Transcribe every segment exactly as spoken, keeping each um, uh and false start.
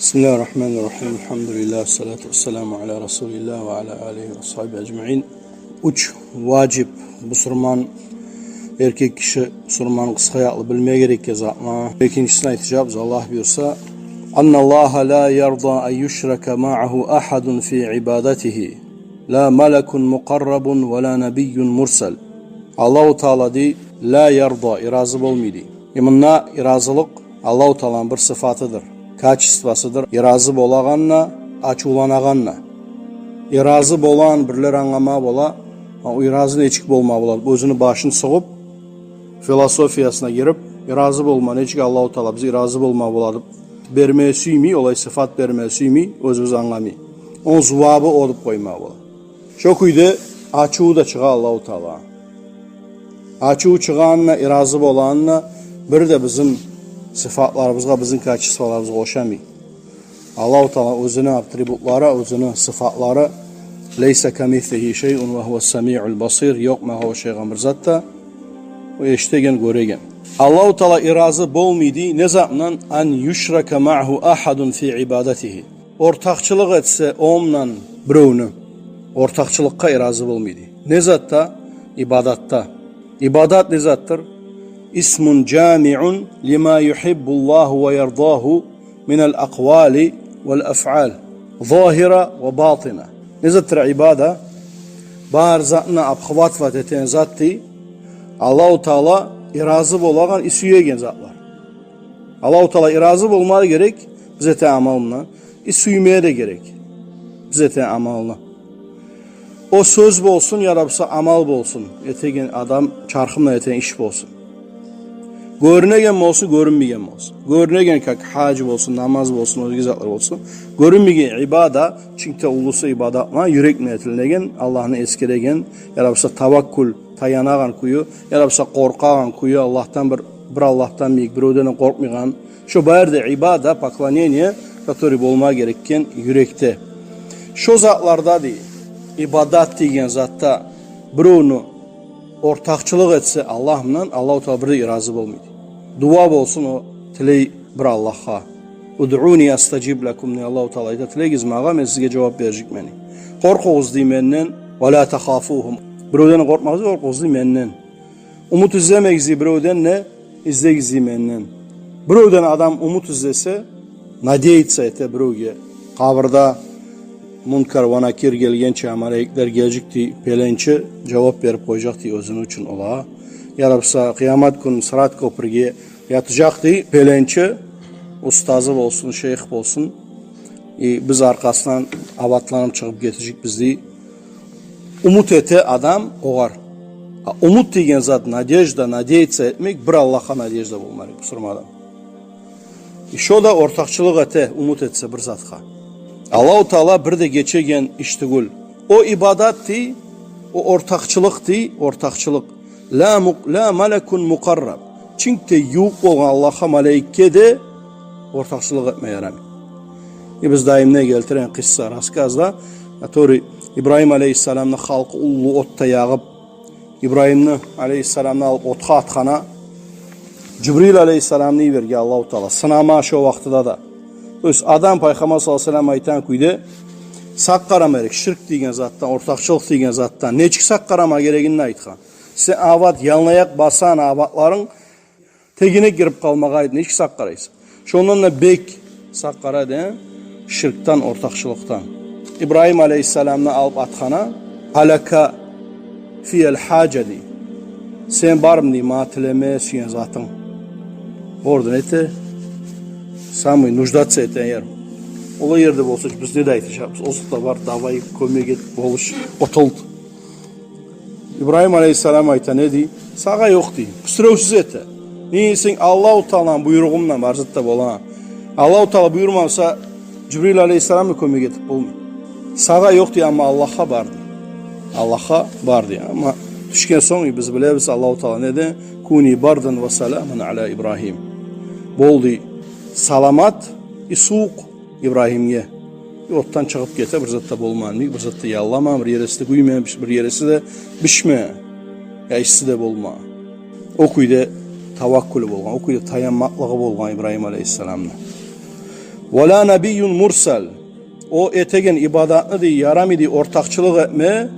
Бисмиллагьи ррагьмани ррагьим. Алгьамдулиллагь, вассалату вассаламу аля расулиллагь ва аля алигьи ва асгьабигьи ажмаин. Уьч важип бусурман эркек гиши, бусурман къызчакълы билме герек затлар. Экинчисин айтажакъбыз, Аллагь буюрса. Анналлагьа ла ярда ан юшрака магьагьу агьадун фи ибадатигьи. Ла малакун мукъаррабун ва ла набийюн мурсал. Аллагьу Таала дей, ла ярда, иразы болмай дей. Именно иразылыкъ Аллагьу Тааланы бир сыфатыдыр, качествосудур. Иразы болагъанына, ачувланагъанына. Иразы болгъан бирлер англама бола, а, о иразы нечик болма бола деп, оьзюню башын сугъуп, философиясына гирип, иразы болма, нечик Аллагьу Таала бизге иразы болма бола деп берме сюймей, олай сыфат берме сюймей, оьзюбюз англамай. Ону зувабы о деп къойма бола. Шо кюйде ачуву да чыгъа Аллагьу Таала. Ачуву чыгъанына, иразы болагъанына бир де бизин сыфатларыбызгъа, бизин качестволарыбызгъа ошамай. Аллагьу Таала оьзюню атрибутлары, оьзюню сыфатлары, лайса камислигьи шайъун ва гьува ссамиъул басир, ёкъ магъа ошайгъан бир зат да, о эшитеген, гёреген. Аллагьу Таала иразы болмай дей не затдан? Ан юшрака магьагьу агьадун фи ибадатигьи. Ортакъчылыкъ этсе ону булан биревню. Ортакъчылыкъгъа иразы болмай дей. Не затда? Ибадатда. Ибадат не затдыр? Исмун жамиъун лима югьиббуллагьу ва ярдагьу минал акъвали вал афъал, загьира ва батина. Не затдыр ибадат? Бар затны обхватывать этеген зат дей. Аллагьу Таала иразы болагъан и сюеген затлар. Аллагьу Таала иразы болма да герек биз этеген амалына, и сюйме де герек биз этеген амалына. О сёз болсун, яда буса амал болсун, этеген адам чархымда этеген иш болсун. Гёрюнеген болсун, гёрюнмейген болсун. Гёрюнеген, как гьаж болсун, намаз болсун, оьзге затлар болсун. Гёрюнмейген ибадат, чынг де уллусу ибадат ма, юрекден этилинеген, Аллагьны эсгереген, яда буса таваккул, таянагъан кюю, яда буса къоркъагъан кюю, Аллагьдан бир, бир Аллагьдан бийик, биревден къоркъмайгъан. Шо бары да ибадат, поклонение, который болма герекген юрекде. Шо затларда дей, ибадат деген затда биревню ортакъчылыкъ этсе Аллагь булан, Аллагьу Таала бир де иразы болмай дей. Дуа болсун, о тилей бир Аллагьгъа. Удъуни астажиб лакум, не Аллагьу Таала айта, тилегиз магъа, мен сизге жавап бережекмен. Къоркъугъуз дей менден, ва ла тахафугьум. Биревден къоркъмагъыз, къоркъугъуз дей менден. Умут излемегиз дей биревден, не излегиз дей менден. Биревден адам умут излесе, надеяться эте биревге. Къабурда Мункар ва Накир гелгенче, малайиклер гележек дей, пеленче жавап берип къояжакъ дей оьзюню учун олагъа. Яда буса къыямат гюн Сырат кёпюрге ятажакъ дей пеленче, устазы болсун, шейх болсун. И биз аркъасындан абатланып чыгъып гетежекбиз дей. Умут эте адам огъар. А умут деген зат, надежда, надеяться этмек, бир Аллагьгъа надежда болма герек бусурман адам. И шо да ортакъчылыкъ эте, умут этсе бир затгъа. Аллагьу Таала бир де гечеген иш тюгюл. О ибадат дей, о ортакъчылыкъ дей, ортакъчылыкъ. Ла мук-, ла малакун мукъарраб. Чынг де ювукъ болгъан Аллагьгъа, малайикге де ортакъчылыкъ этме ярамай. И биз дайым не гелтиреген къысса, рассказда, который Ибрагьим алейгьиссаламны халкъы уллу отда ягъып, Ибрагьимни алейгьиссаламны алып отгъа атгъанда, Жибрил алейгьиссаламны йиберген Аллагьу Таала сынама шо вакътиде де. То есть Адам пайхаммар саллаллагьу алайгьи ва саллам айтгъан кюйде, сакъ къарама герек ширк деген затдан, ортакъчылыкъ деген затдан нечик сакъ къарама герегин айтгъан. Сен абат, ялнаяк басагъан абатларынг тегине гирип къалмагъа айт, нечик сакъ къарайсан? Шондан да бек сакъ къара дей, ширкден, ортакъчылыкъдан. Ибрагьим алейгьиссаламны алып атгъанда, алака фиял гьажа дей. Сен бармы дей магъа тилеме сюеген затынг? Ордун эте, самый нуждаться этеген ер. Олай ерде болса, биз не де айтажакъбыз? Озокъда, бар, давай, кёмек эт, болуш, къутул. Ибрагьим алейгьиссалам айта, не дей? Сагъа ёкъ дей. Пусревсюз эте. Не десенг, Аллагьу Тааланы буйругъу булан бар зат да бола. Аллагьу Таала буюрмаса, Жибрил алейгьиссалам да кёмек этип болмай. Сагъа ёкъ дей, амма Аллагьгъа бар дей. Аллагьгъа бар дей. Амма тюшген сонг, биз билебиз, Аллагьу Таала не дей? Куни бардан ва саламан аля Ибрагьим. Бол дей, саламат и сувукъ Ибрагьимге. Отдан чыгъып гете, бир зат да болмагъан йимик, бир зат да ялламагъан, бир ереси де гюймеген, бир ереси де бишмеген, я исси де болмагъан. О кюйде таваккулю болгъан, о кюйде таянмакълыгъы болгъан Ибрагьим алейгьиссаламны. Ва ла набийюн мурсал. О этеген ибадатны дей, ярамай дей ортакъчылыкъ этме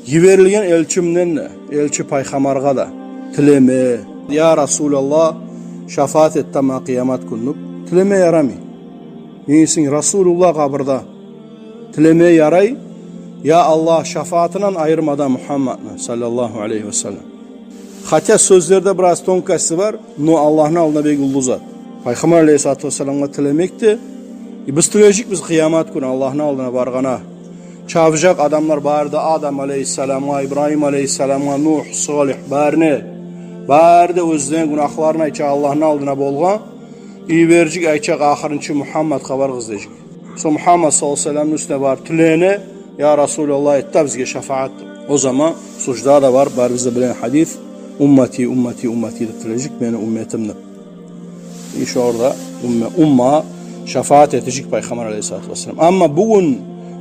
йиберилген элчимден де, элчи пайхаммаргъа да. Тилеме, я Расулаллагь, шафаат эт магъа къыямат гюн деп тилеме ярамай. Неге десенг, Расулуллагь къабурда. Тилеме ярай, я Аллагь, шафаатындан айырма да Мухаммадны, саллаллагьу алайгьи ва саллам. Хотя сёзлерде бираз тонкости бар, но Аллагьны алдына бек уллу зат. Пайхаммар алайгьиссалату вассаламгъа тилемек де, э, биз тилежекбиз къыямат гюн Аллагьны алдына баргъанда. Чабажакъ адамлар бары да Адам алайгьиссаламгъа, Ибрагьим алайгьиссаламгъа, Нугь, Солигь, барына, бары да оьзлени гюнагьларын айтажакъ Аллагьны алдына болгъан. Йибережек, айтажакъ, ахырынчы Мухаммадгъа барыгъыз дежек. Сонг Мухаммад саллаллагьу алайгьи ва салламны уьстюне барып тилеме, я Расулаллагь, эт де бизге шафаат. О заман суждада барып, барыбыз да билеген гьадис, уммати, уммати, уммати деп тилежек, мени умматым деп. Иш орда умма, умма шафаат этежек пайхаммар алайгьиссалату вассалам. Амма бугюн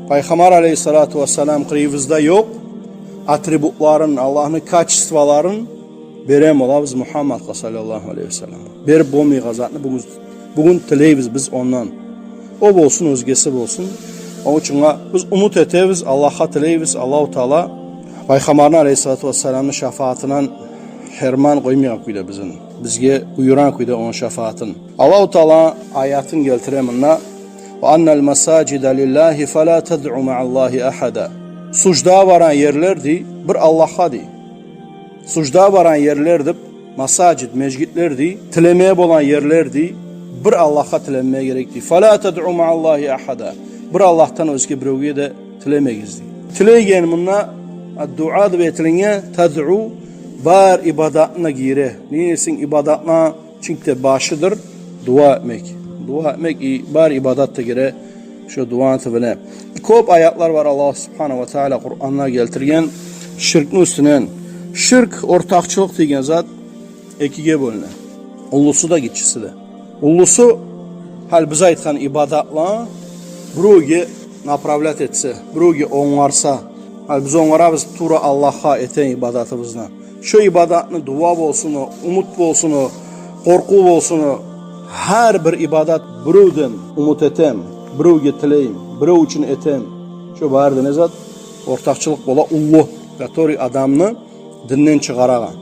пайхаммар алайгьиссалату вассалам къырыйыбызда ёкъ, атрибутларын, Аллагьны качестволарын бере болабыз Мухаммадгъа саллаллагьу алайгьи ва саллам. Берип болмайгъан затны бугюн, бугюн тилейбиз биз ондан. О болсун, оьзгеси болсун. Ону учун биз умут этебиз, Аллагьгъа тилейбиз, Аллагьу Таала пайхаммарны алайгьиссалату вассаламны шафаатындан гьерман къоймайгъан кюйде бизин, бизге буюргъан кюйде ону шафаатын. Аллагьу Таала аятын гелтире мунда: «Ва аннал масажида лиллагьи фала тадъу мааллагьи агьада». Сужда барагъан ерлер дей, бир Аллагьгъа дей. Сужда барагъан ерлер деп, масажид, межитлер дей, тилеме болагъан ерлер дей, бир Аллагьгъа тиленме герек дей. «Фала тадъу мааллагьи агьада». Бир Аллагьдан оьзге биревге де тилемегиз дей. Тилейген мунда, ад-дуа деп этилинген, тадъу бар ибадатына гире. Неге десенг, ибадатны чинк де башыдыр дуа этмек. Дуа этмек и бар ибадат да гире шо дуаны тюбюне. Кёп аятлар бар Аллагь субгьанагьу ва таала Къуранда гелтирген ширкни уьстюнден. Ширк, ортакъчылыкъ деген зат экиге бёлюне. Уллусу да, гиччиси де. Уллусу, гьали биз айтгъан ибадатлар биревге направлять этсе, биревге онгарса, гьали биз онгарабыз тувра Аллагьгъа этеген ибадатыбызны. Шо ибадатны, дуа болсун о, умут болсун о, къоркъув болсун о, гьар бир ибадат биревден умут этем, биревге тилейим, бирев учун этем. Шо бары да не зат? Ортакъчылыкъ бола уллу, который адамны динден чыгъарагъан.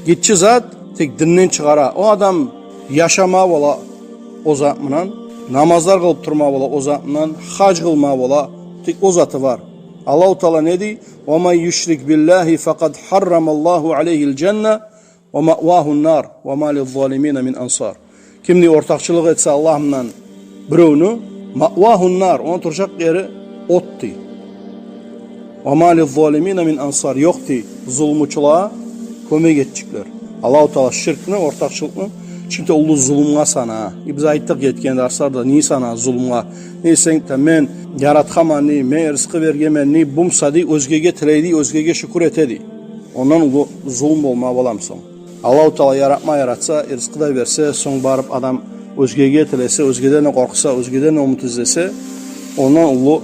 Гиччи зат тек динден чыгъара. О адам яшама бола о зат булан, намазлар къылып турма бола о зат булан, гьаж къылма бола, тек о заты бар. Аллагьу Таала не дей? «Ва ман юшрик биллагьи факъад гьаррамаллагьу алайгьил жанна ва маъвагьун нар ва ма лиззалимина мин ансар». Ким дей ортакъчылыкъ этсе Аллагь булан биревню, «маъвагьун нар», ону туржакъ ери от дей. «Ва ма лиззалимина мин ансар», ёкъ дей зулмучулагъа кёмек этежеклер. Аллагьу Таала ширкни, ортакъчылыкъны чинк де уллу зулмугъа сана. И биз айтдыкъ гетген дарсларда, не сана зулмугъа. Не десенг де, мен яратгъанман дей, мен ризкъы бергенмен дей, бу буса дей, оьзгеге тилей дей, оьзгеге шюкюр эте дей. Ондан уллу зулму болма боламы сонг? Аллагьу Таала яратма яратса, ризкъы да берсе, сонг барып адам оьзгеге тилесе, оьзгеден де къоркъса, оьзгеден де умут излесе, ондан уллу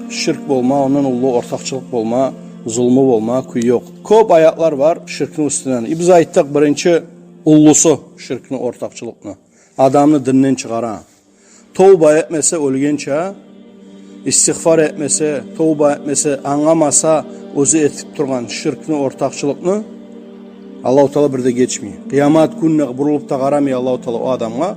ширк болма, ондан уллу ортакъчылыкъ болма, зулму болма кюй ёкъ. Кёп аятлар бар ширкни уьстюнден. И биз айтдыкъ, биринчи уллусу ширкни, ортакъчылыкъны. Адамны динден чыгъара. Товба этмесе оьлгенче, истигъфар этмесе, товба этмесе, англамаса оьзю этип тургъан ширкни, ортакъчылыкъны, Аллагьу Таала бир де гечмей. Къыямат гюнюне бурулуп да къарамай Аллагьу Таала о адамгъа.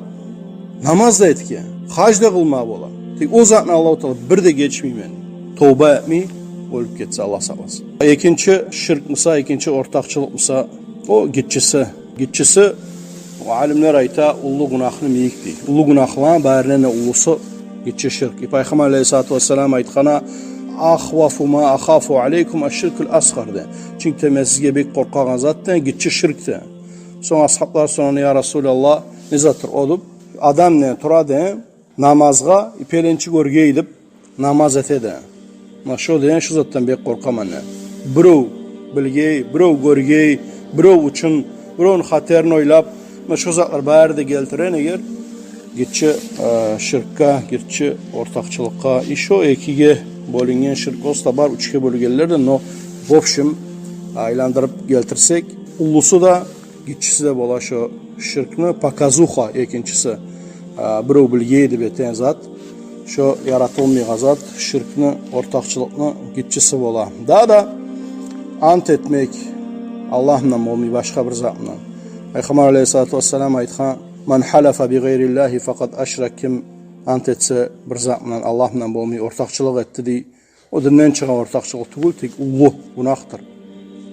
Намаз да этген, гьаж да къылма бола. Тек о затны Аллагьу Таала бир де гечмей мен. Товба этмей оьлюп гетсе, Аллагь сакъласын. Экинчи ширк буса, экинчи ортакъчылыкъ буса, о гиччиси. Гиччиси, о алимлер айта, уллу гюнагьны мийик дей. Уллу гюнагьланы барындан да уллусу гиччи ширк. И Пайхаммар алайгьиссалату вассалам айтгъаны: «Ахвафу ма ахафу алайкум аш-ширкул асгъар», — дей. Чинк де мен сизге бек къоркъагъан зат дей гиччи ширк дей. Сонг асгьаблар сорагъан: «Я Расулаллагь, не затдыр о?» — деп. Адам дей тура дей намазгъа, и пеленчик гёргей деп намаз эте дей. Муна шо деген, шо затдан бек къоркъаман дей. Бирев билгей, бирев гёргей, бирев учун, биревню хатерин ойлап, муна шо затлар бары да гелтире, эгер гиччи, э, ширкге, гиччи ортакъчылыкъгъа. И шо экиге бёлюнген ширк болса да бар, уьчге бёлгенлер де, но в общем айландырып гелтирсек, уллусу да, гиччиси де бола шо ширкни, показуха экинчиси. а, бирев билгей деп этеген зат, шо яратылмайгъан зат, ширкни, ортакъчылыкъны гиччиси бола. Дагъы да ант этмек, Аллагь булан болмай, башгъа бир зат булан. Пайхаммар алейгьиссалату вассалам айтгъан: «Ман халафа би гъайриллагьи факъад ашрак». Ким ант этсе бир зат булан, Аллагь булан болмай, ортакъчылыкъ этди, дей. О динден чыгъагъан ортакъчылыкъ тюгюл, тек уллу гюнагьдыр,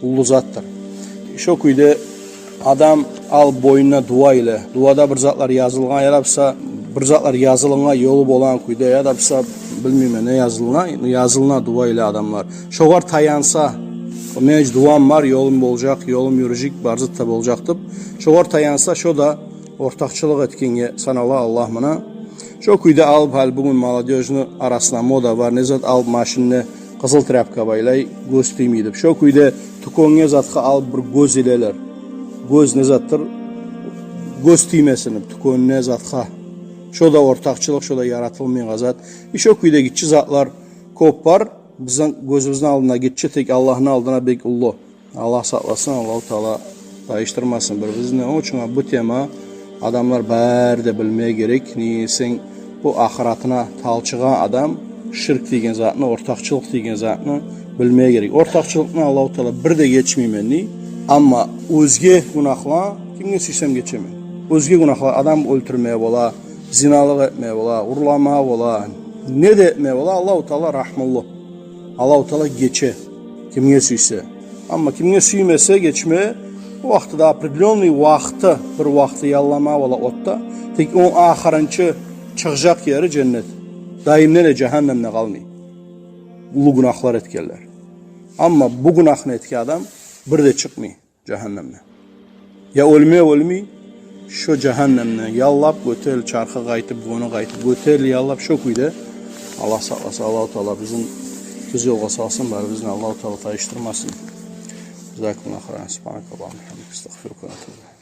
уллу затдыр. Шо кюйде адам ал бойнуна дуа иле, дуада бир затлар язылгъан, яда буса бир затлар язылынгъан ёлу болагъан кюйде, яда буса билмеймен не язылына, язылына дуа иле адамлар. Шогъар таянса, мен дуам бар, ёлум болажакъ, ёлум юрюжек, бар зат да болажакъ деп, шогъар таянса, шо да ортакъчылыкъ этгенге санала Аллагь булан. Шо кюйде алып, гьали бугюн молодёжну арасында мода бар, не зат алып машинни къызыл тряпка байлай, гёз тиймей деп. Шо кюйде тюкенге, затгъа алып бир гёз илелер. Гёз не затдыр? Гёз тиймесин деп тюкенге, затгъа. Шо да ортакъчылыкъ, шо да яратылмайгъан зат. И шо кюйде гиччи затлар кёп бар. Бизин гёзюбюзню алдында гиччи, тек Аллагьны алдында бек уллу. Аллагь сакъласын, Аллагьу Таала тайышдырмасын бирибизни. Ону учун бу тема адамлар бары да билмеге герек. Неге десенг, бу ахыратына талчыгъан адам ширк деген затны, ортакъчылыкъ деген затны билмеге герек. Ортакъчылыкъны Аллагьу Таала бир де гечмеймен дей. Амма оьзге гюнагьлар кимге сюйсем гечемен. Оьзге гюнагьлар, адам оьлтюрмеге бола, зиналыкъ этмеге бола, урламагъа бола, не де этмеге бола, Аллагьу Таала рагьмулу. Аллагьу Таала гече кимге сюйсе. Амма кимге сюймесе гечме, о вакътиде, определённый вакъти, бир вакъти ялламагъа бола отда. Тек о ахырынчы чыгъажакъ ери женнет. Даимлей де жагьаннемде къалмай. Уллу гюнагьлар этгенлер. Амма бу гюнагьны этген адам бир де чыкъмай жагьаннемден. Я оьлме оьлмей, шо жагьаннемден яллап, гётерил, чархы къайтып, гёню къайтып, гётерил, яллап, шо кюйде. Аллагь сакъласын, Аллагьу Таала бизин тюз ёлгъа салсын, барыбызны Аллагьу Таала тайышдырмасын. Жазакумуллагьу хайран, субгьанакаллагьумма ва бигьамдик, астагъфирука ва атубу илайк.